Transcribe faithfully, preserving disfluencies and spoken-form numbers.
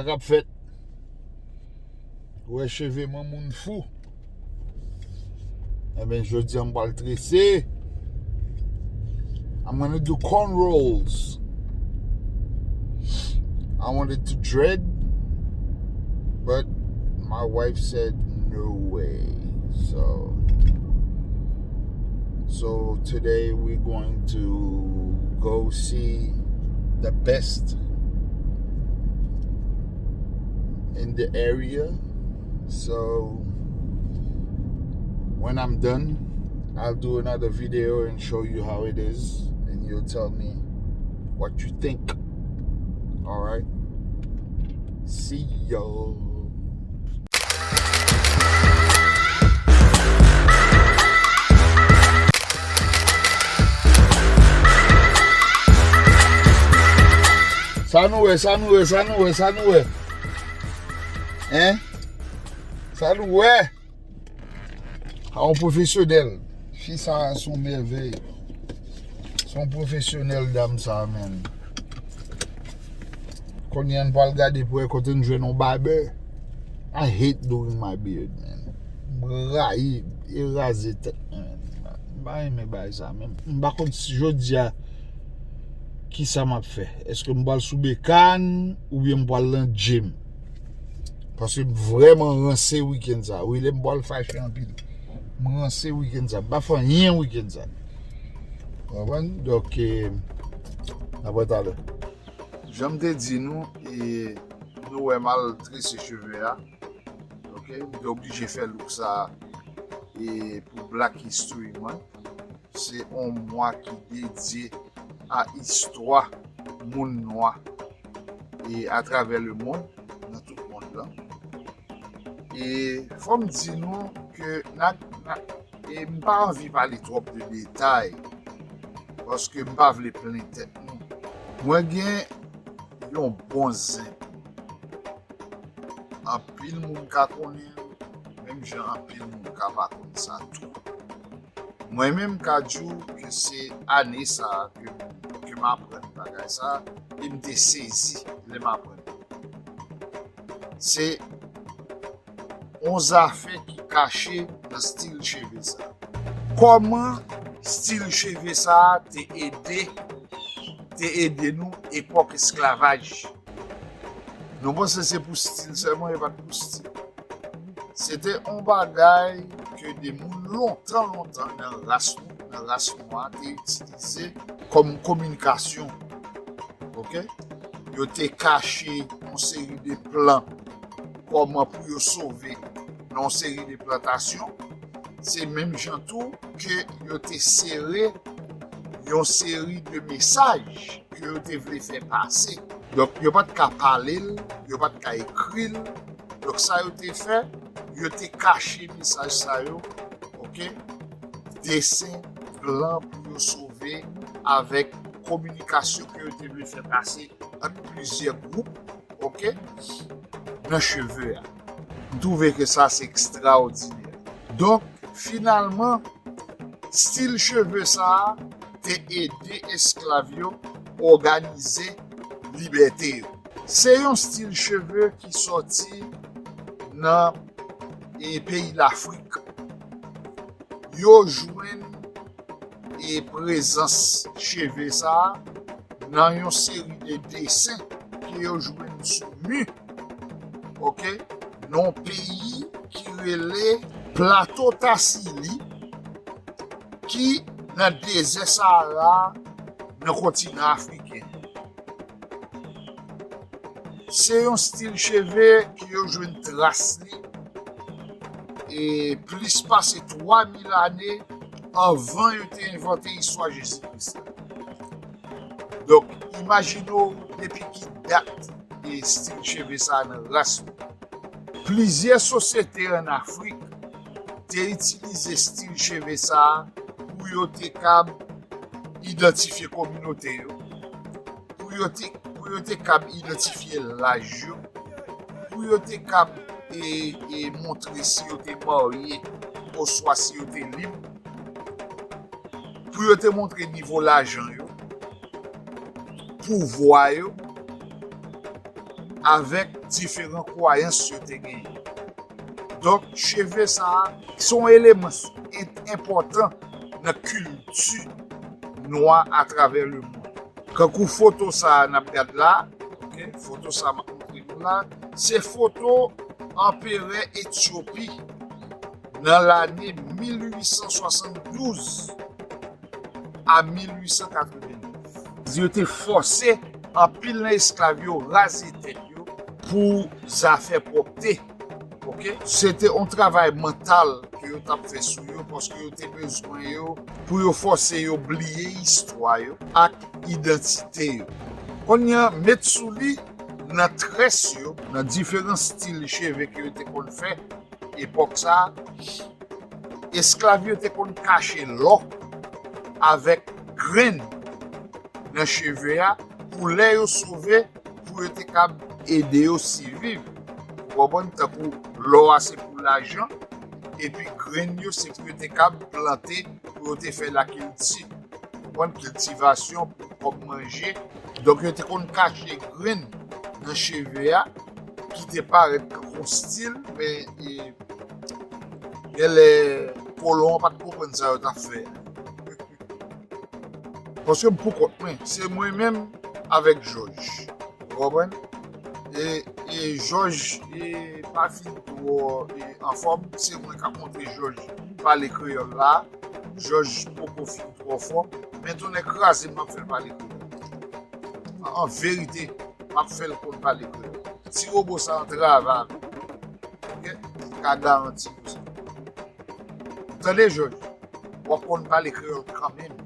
K ap fèt. Ou wè cheve m an, moun fou. Ebyen, jodi a m pral trese. I'm gonna do cornrows. I wanted to dread, but my wife said no way. So, so today we're going to go see the best in the area. So when I'm done, I'll do another video and show you how it is, and you'll tell me what you think. All right. See y'all. Sa nou wè, sa nou wè, sa nou wè, sa nou wè? Hein? Sa nou wè? A yon pwofesyonèl. Fi sa a se yon mèvèy. Se yon pwofesyonèl dam sa a, menm. Kounye a n pral gade pou wè kote n jwenn yon babè. I hate doing my beard, man. M rayi e raze tèt mwen, man. M pa renmen bagay sa menm. M pa konn si jodi a kisa m ap fè. Èske m pral sou bekàn oubyen m pral nan gym? Paske m vrèman ranse wikenn sa. Wi, lè m pral fache anpil. M ranse wikenn sa. M pa fè anyen wikenn sa. Konprann? Donk, eh, n ap wè talè. Jan m te di nou, e, nou wè m al trese cheve a. Ok, m te oblije fè look sa e pou Black History Month. Se yon mwa ki dedye a istwa moun nwa e atravè lemonn, nan tout mond lan. E fò m di nou ke n a, n a, e m pa anvi pale twòp de detay, paske m pa vle plen tèt nou. Mwen gen yon bon zen. Anpil moun ka konnen l, menm jan anpil moun ka pa konn sa tou. Mwen menm ka di w ke se ane sa a ke, ke m aprann bagay sa a, e m te sezi lè m aprann. Se yon zafè ki kache nan stil cheve sa a. Kòman stil cheve sa a te ede, te ede nou epòk esklavaj? Nou panse se pou stil sèlman, e pa t pou stil. Se te yon bagay ke de moun lontan, lontan nan ras nou, nan ras nwa te itilize kòm kominikasyon. Ok? Yo te kache yon seri de plan kòman pou yo sove nan yon seri de plantasyon. Se menm jan tou ke yo te sere yon seri de mesaj ke yo te vle fè pase. Donk, yo pa t ka pale l, yo pa t ka ekri l. Donk, sa yo te fè, yo te kache mesaj sa yo, ok? Desen, plan pou yo sove avèk kominikasyon ke yo te vle fè pase ant plizyè gwoup, ok? Nan cheve a. M twouve ke sa se ekstraòdinè. Donk, finalman, stil cheve sa a te ede esklav yo òganize libète yo. Se yon stil cheve ki sòti nan, e, peyi Lafrik. Yo jwenn, e, prezans cheve sa a nan yon seri de desen ke yo jwenn sou mi, ok, nan yon peyi ki rele Plato Tassili, ki nan dezè Sahara, nan kontinan afriken. Se yon stil cheve ke yo jwenn tras li, e plis pase twa mil ane anvan yo te envante istwa Jezi Kris la. Donk, imajine w depi ki dat e stil cheve sa a nan ras nou. Plizyè sosyete ann Afrik te itilize stil cheve sa a pou yo te kab idantifye kominote yo, pou yo te, pou yo te kab idantifye laj yo, pou yo te kab, e, e montre si yo te marye oswa si yo te lib, pou yo te montre nivo lajan yo, pouvwa yo, avèk diferan kwayans yo te genyen. Donk, cheve sa a se yon eleman en- enpòtan nan kilti nwa atravè lemonn. Kankou foto sa a n ap gad la, ok, foto sa a m ap montre nou la, se foto anperè Etyopi nan lane mil uit san swasanndouz a mil uit san katrevennouz. Yo te fòse anpil nan esklav yo raze tèt yo pou zafè pwòpte. Ok? Se te yon travay mantal ke yo t ap fè sou yo, paske yo te bezwen yo pou yo fòse yo bliye istwa yo ak idantite yo. Kounye a, met sou li, nan très yo, nan diferan stil cheve ke yo te konn fè epòk sa a, esklav yo te konn kache lò avèk grenn nan cheve a pou lè yo sove, pou yo te kab ede yo siviv. Ou konprann? Tankou lò a se pou lajan, epi grenn yo se pou yo te kab plante, pou yo te fè lakilti. Ou konprann? Kiltivasyon pou kòm manje. Donk, yo te konn kache grenn nan cheve a, ki te parèt tankou stil, men e, genlè kolon an pa t konprann sa yo t ap fè a. Paske m pou kont mwen, se mwen menm avèk Jòj. Ou konprann? E, e Jòj e pa fin twò e anfòm, se mwen k ap montre Jòj pale kreyòl la. Jòj poko fin twò fò, men tonnè kraze m ap fè l pale kreyòl. An, an verite, m ap fè l konn pale kreyòl. Ti wobo sa antrave avè m. Ok? M ka garanti nou sa. Tande, Jòj, w ap konn pale kreyòl kanmenm.